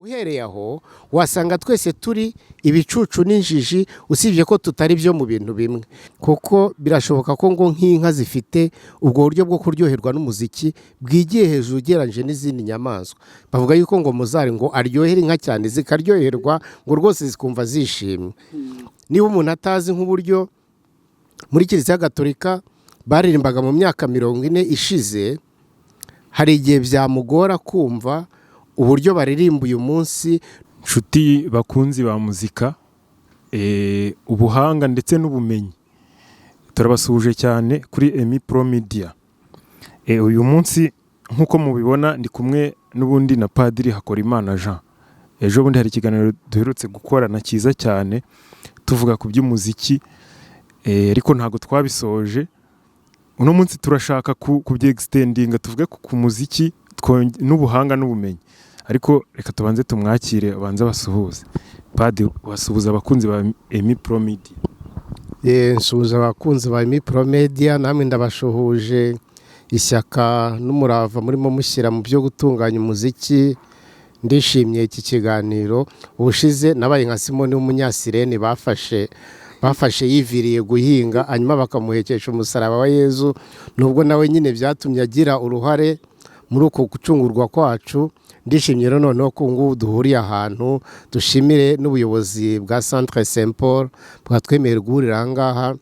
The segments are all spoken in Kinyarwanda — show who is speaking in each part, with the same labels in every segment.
Speaker 1: Uhereye aho wasanga twese turi ibicucu n'injiji, usibye ko tutari byo mu bintu bimwe, kuko birashoboka ko ngo nk'inka zifite ubwo buryo bwo kuryoherwa n'umuziki bwigiye hejuru ugereranyije n'izindi nyamaswa. Bavuga yuko ngo Mozart ngo aryohera inka cyane, zikaryoherwa ngo rwose zikumva zishimye. Niba umuntu atazi nk'uburyo muri Kiliziya Gatolika baririmbaga mu myaka 40 ishize, hari igihe byamugora kumva uburyo baririmba uyu munsi.
Speaker 2: Nshuti bakunzi ba muzika, ubuhanga ndetse n'ubumenyi, turabasuhuje cyane kuri Emi Pro Media. Uyu munsi nk'uko mubibona ndi kumwe n'ubundi na Padiri Hakorimana Jean. Ejo bundi hari ikiganiro duherutse gukorana cyiza cyane tuvuga ku by'umuziki, ariko ntabwo twabisoje. Uno munsi turashaka kubyextendinga, tuvuge ku muziki n'ubuhanga n'ubumenyi, ariko reka tubanze tumwakire, abanze basuhuze. Padi, wasuhuza abakunzi ba Emi Pro Media?
Speaker 1: Nsuhuza abakunzi ba Emi Pro Media, namwe ndabashuhuje. Ishyaka n'umurava murimo mushyira mu byo gutunganya umuziki, ndishimye iki kiganiro. Ubushize nabaye nka Simoni w'umunyasireni bafashe yiviriye guhinga, hanyuma bakamuhekesha umusaraba wa Yezu, nubwo nawe nyine byatumye agira uruhare muri uko gucungurwa kwacu. Ndishimye rero noneho ko ngubu duhuriye ahantu. Dushimire n'ubuyobozi bwa Centre Saint Paul bwatwemerera guhurira aha ngaha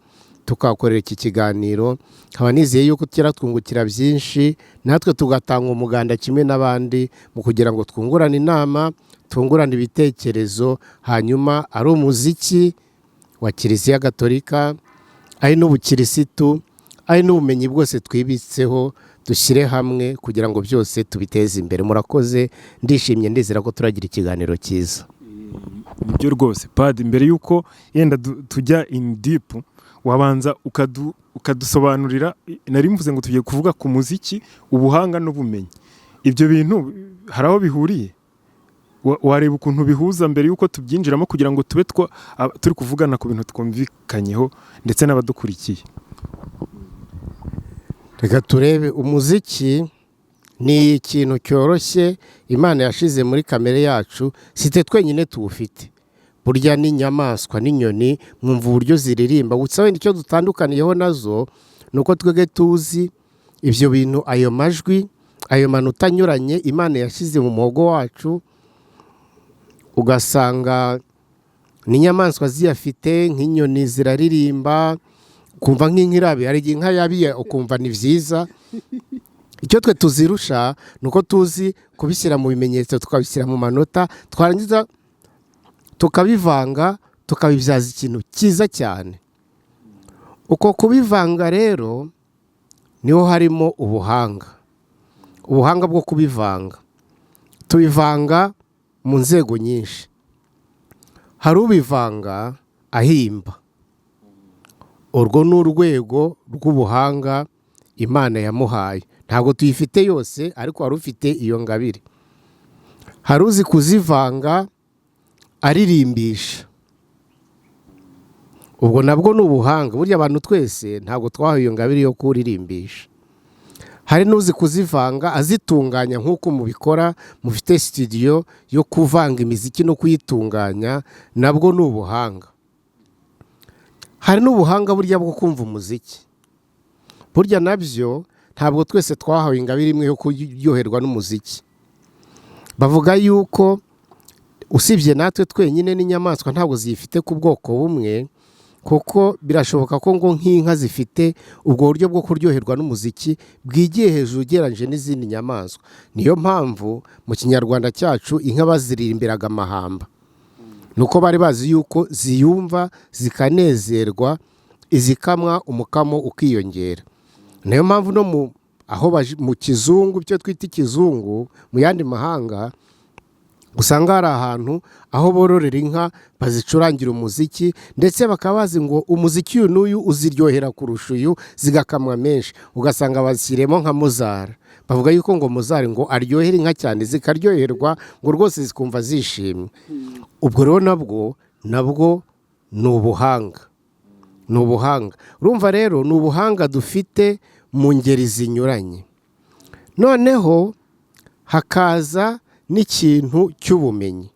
Speaker 1: tukahakorera iki kiganiro. Nkaba nizeye yuko twungukira byinshi, natwe tugatanga umuganda kimwe n'abandi mu kugira ngo twungurane inama, twungurane ibitekerezo, hanyuma ari umuziki wa Kiliziya Gatolika, ari n'ubukirisitu, ari n'ubumenyi bwose twibitseho, dushyire hamwe kugira ngo byose tubiteze imbere. Murakoze, ndishimye, ndizera ko turagira ikiganiro cyiza.
Speaker 2: Nibyo rwose. Padi, mbere y'uko yenda tujya in deep, wabanza ukadusobanurira. Nari mvuze ngo tugiye kuvuga ku muziki, ubuhanga n'ubumenyi. Ibyo bintu hari aho bihuriye? Wareba ukuntu bihuza mbere y'uko tubyinjiramo, kugira ngo tube turi kuvugana ku bintu twumvikanyeho ndetse n'abadukurikiye.
Speaker 1: Reka turebe. Umuziki ni ikintu cyoroshye Imana yashize muri kamere yacu, si twe twenyine tuwufite. Burya n'inyamaswa n'inyoni mwumva uburyo ziririmba. Gusa wenda icyo dutandukaniyeho nazo ni uko twebwe tuzi ibyo bintu, ayo majwi, ayo manota anyuranye Imana yashyize mu muhogo wacu, ugasanga n'inyamaswa ziyafite. Nk'inyoni ziraririmba, ukumva nk'inka irabiye, hari igihe inka yabiye ukumva ni byiza. Icyo twe tuzirusha ni uko tuzi kubishyira mu bimenyetso, tukabishyira mu manota, twarangiza tukabivanga, tukabibyaza ikintu cyiza cyane. Uko kubivanga rero niho harimo ubuhanga, ubuhanga bwo kubivanga. Tubivanga mu nzego nyinshi. Hari ubivanga ahimba, urwo ni urwego rw'ubuhanga Imana yamuhaye. Ntabwo tuyifite yose, ariko hari ufite iyo ngabire. Hari uzi kuzivanga aririmbisha, ubwo nabwo ni ubuhanga. Burya abantu twese ntabwo twahawe iyo ngabire yo kuririmbisha. Hari n'uzi kuzivanga azitunganya nk'uko mubikora, mufite studio yo kuvanga imiziki no kuyitunganya, nabwo ni ubuhanga. Hari n'ubuhanga burya bwo kumva umuziki. Burya nabyo ntabwo twese twahawe ingabire imwe yo kuryoherwa n'umuziki. Bavuga yuko usibye natwe twenyine, n'inyamaswa ntabwo ziyifite ku bwoko bumwe, kuko birashoboka ko ngo nk'inka zifite ubwo buryo bwo kuryoherwa n'umuziki bwigiye hejuru ugereranyije n'izindi nyamaswa. Niyo mpamvu mu Kinyarwanda cyacu inka baziririmbiraga amahamba, ni uko bari bazi yuko ziyumva zikanezerwa, izikamwa umukamo ukiyongera. Niyo mpamvu no mu aho mu kizungu, icyo twita ikizungu, mu yandi mahanga, usanga hari ahantu aho bororera inka bazicurangira umuziki, ndetse bakaba bazi ngo umuziki uyu n'uyu uziryohera kurusha uyu, zigakamwa menshi, ugasanga bazishyiremo nka Mozart. Bavuga yuko ngo Mozart ngo aryohera inka cyane, zikaryoherwa ngo rwose zikumva zishimye. Ubwo rero nabwo ni ubuhanga, ni ubuhanga. Urumva rero ni ubuhanga dufite mu ngeri zinyuranye. Noneho hakaza n'ikintu cy'ubumenyi.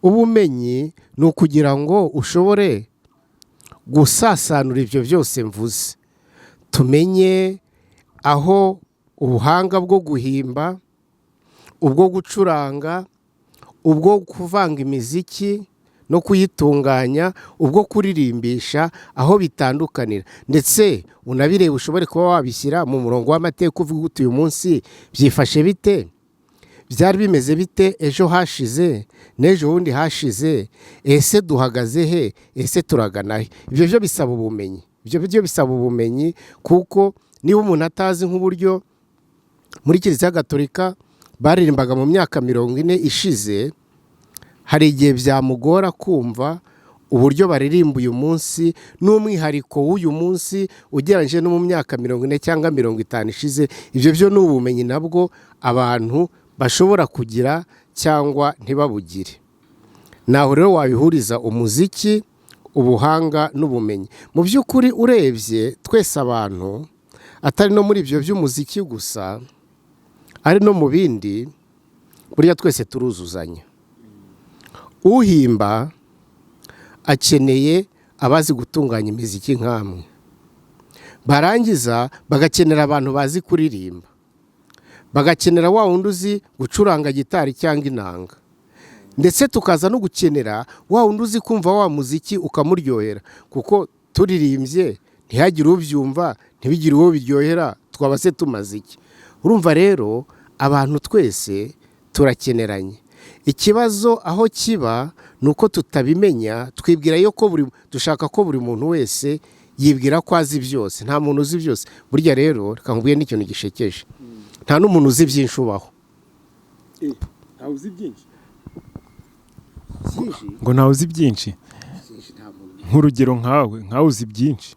Speaker 1: Ubumenyi ni ukugira ngo ushobore gusasanura ibyo byose mvuze, tumenye aho ubuhanga bwo guhimba, ubwo gucuranga, ubwo kuvanga imiziki no kuyitunganya, ubwo kuririmbisha, aho bitandukanira, ndetse unabireba ushobore kuba wabishyira mu murongo w'amateka, uvuga uti: "Uyu munsi byifashe bite? Byari bimeze bite ejo hashize n'ejo bundi hashize? Ese duhagaze he? Ese turagana he?" Ibyo byo bisaba ubumenyi, ibyo byo bisaba ubumenyi, kuko niba umuntu atazi nk'uburyo muri Kiliziya Gatolika baririmbaga mu myaka 40 ishize, hari igihe byamugora kumva uburyo baririmba uyu munsi n'umwihariko w'uyu munsi ugereranyije no mu myaka 40 cyangwa 50 ishize. Ibyo byo ni ubumenyi nabwo abantu bashobora kugira cyangwa ntibabugire. Naho rero wabihuriza umuziki, ubuhanga n'ubumenyi. Mu by'ukuri urebye twese abantu, atari no muri ibyo by'umuziki gusa, ari no mu bindi, burya twese turuzuzanya. Uhimba akeneye abazi gutunganya imiziki nk'amwe, barangiza bagakenera abantu bazi kuririmba, bagakenera wa wundi uzi gucuranga gitari cyangwa inanga, ndetse tukaza no gukenera wa wundi uzi kumva wa muziki ukamuryohera, kuko turirimbye ntihagire ubyumva, ntibigire uwo biryohera, twaba se tumaze iki? Urumva rero abantu twese turakeneranye. Ikibazo aho kiba ni uko tutabimenya, twibwira yuko buri dushaka ko buri muntu wese yibwira ko azi byose. Nta muntu uzi byose. Burya rero reka nkubwire n'ikintu gishekeje: nta n'umuntu uzi byinshi ubaho.
Speaker 2: Ntawe uzi byinshi. Ngo ntawe uzi byinshi? Nk'urugero nkawe uzi byinshi.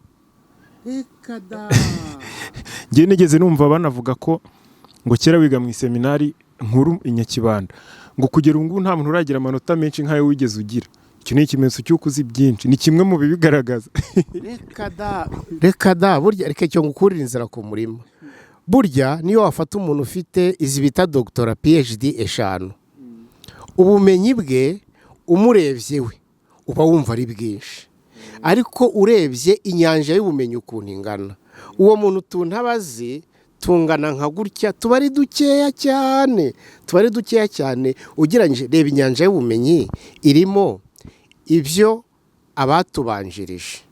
Speaker 1: Reka da!
Speaker 2: Njye nigeze numva banavuga ko ngo kera wiga mu iseminari nkuru i Nyakibanda, ngo kugera ubu ngubu nta muntu uragira amanota menshi nk'ayo wigeze ugira. Icyo ni ikimenyetso cy'uko uzi byinshi, ni kimwe mu bibigaragaza.
Speaker 1: Reka da, reka da! Burya reka icyo ngukurira inzira ku murima. Burya niyo wafata umuntu ufite izi bita doctorat, PhD eshanu, ubumenyi bwe umurebye we uba wumva ari bwinshi, ariko urebye inyanja y'ubumenyi ukuntu ingana, uwo muntu utuntu aba azi tungana nka gutya, tuba ari dukeya cyane, tuba ari dukeya cyane ugereranyije. Reba inyanja y'ubumenyi irimo ibyo abatubanjirije,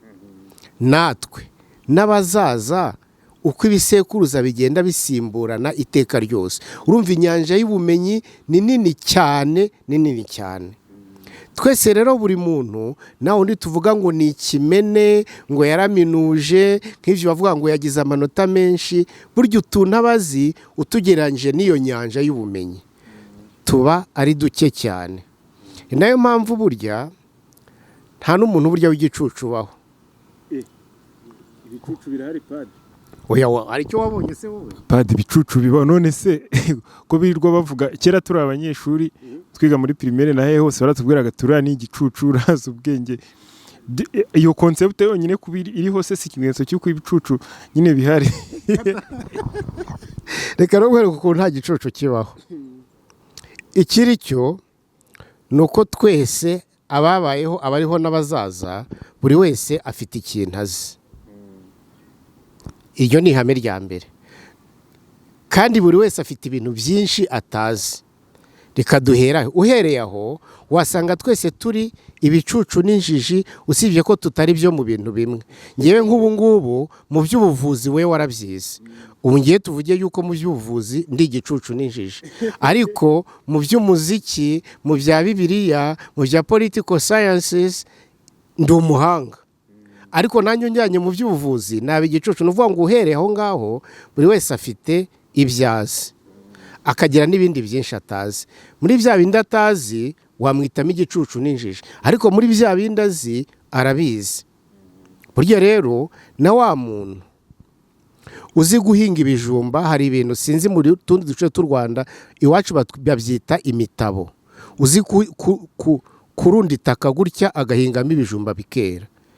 Speaker 1: natwe n'abazaza, uko ibisekuruza bigenda bisimburana iteka ryose. Urumva inyanja y'ubumenyi ni nini cyane, ni nini cyane. Twese rero, buri muntu, nawe undi tuvuga ngo ni ikimene, ngo yaraminuje, nk'ibyo bavuga ngo yagize amanota menshi, burya utuntu aba azi utugereranyije n'iyo nyanja y'ubumenyi tuba ari duke cyane. Ni nayo mpamvu burya nta n'umuntu burya w'igicucu ubaho.
Speaker 2: Ibicucu birahari, padi.
Speaker 1: Oya, hari icyo wabonye se wowe?
Speaker 2: Padi, ibicucu biba. None se ko birirwa bavuga, kera turi abanyeshuri twiga muri primaire na hehe hose, baratubwiraga turiya ni igicucu, urazi ubwenge. Iyo concept yonyine kuba iri hose si ikimenyetso cy'uko ibicucu nyine bihari?
Speaker 1: Reka rero nkwereke ukuntu nta gicucu kibaho. Ikiri cyo ni uko twese ababayeho, abariho n'abazaza, buri wese afite ikintu azi. Iryo ni ihame rya mbere. Kandi buri wese afite ibintu byinshi atazi. Reka duhera uhereye aho, wasanga twese turi ibicucu n'injiji, usibye ko tutari byo mu bintu bimwe. Ngewe nk'ubu ngubu mu by'ubuvuzi, we warabyize, ubu ngiye tuvuge yuko mu by'ubuvuzi ndi igicucu n'injiji, ariko mu by'umuziki, mu bya Bibiliya, mu bya political sciences ndi umuhanga. Ariko nanjye unjyanye mu by'ubuvuzi naba igicucu. Ni ukuvuga ngo uhereye aho ngaho, buri wese afite ibyo azi, akagira n'ibindi byinshi atazi. Muri bya bindi atazi wamwitamo igicucu n'injiji, ariko muri bya bindi azi arabizi. Burya rero na wa muntu uzi guhinga ibijumba, hari ibintu sinzi muri tundi duce tw'u Rwanda, iwacu babyita imitabo, uzi kurunda itaka gutya agahingamo ibijumba bikera.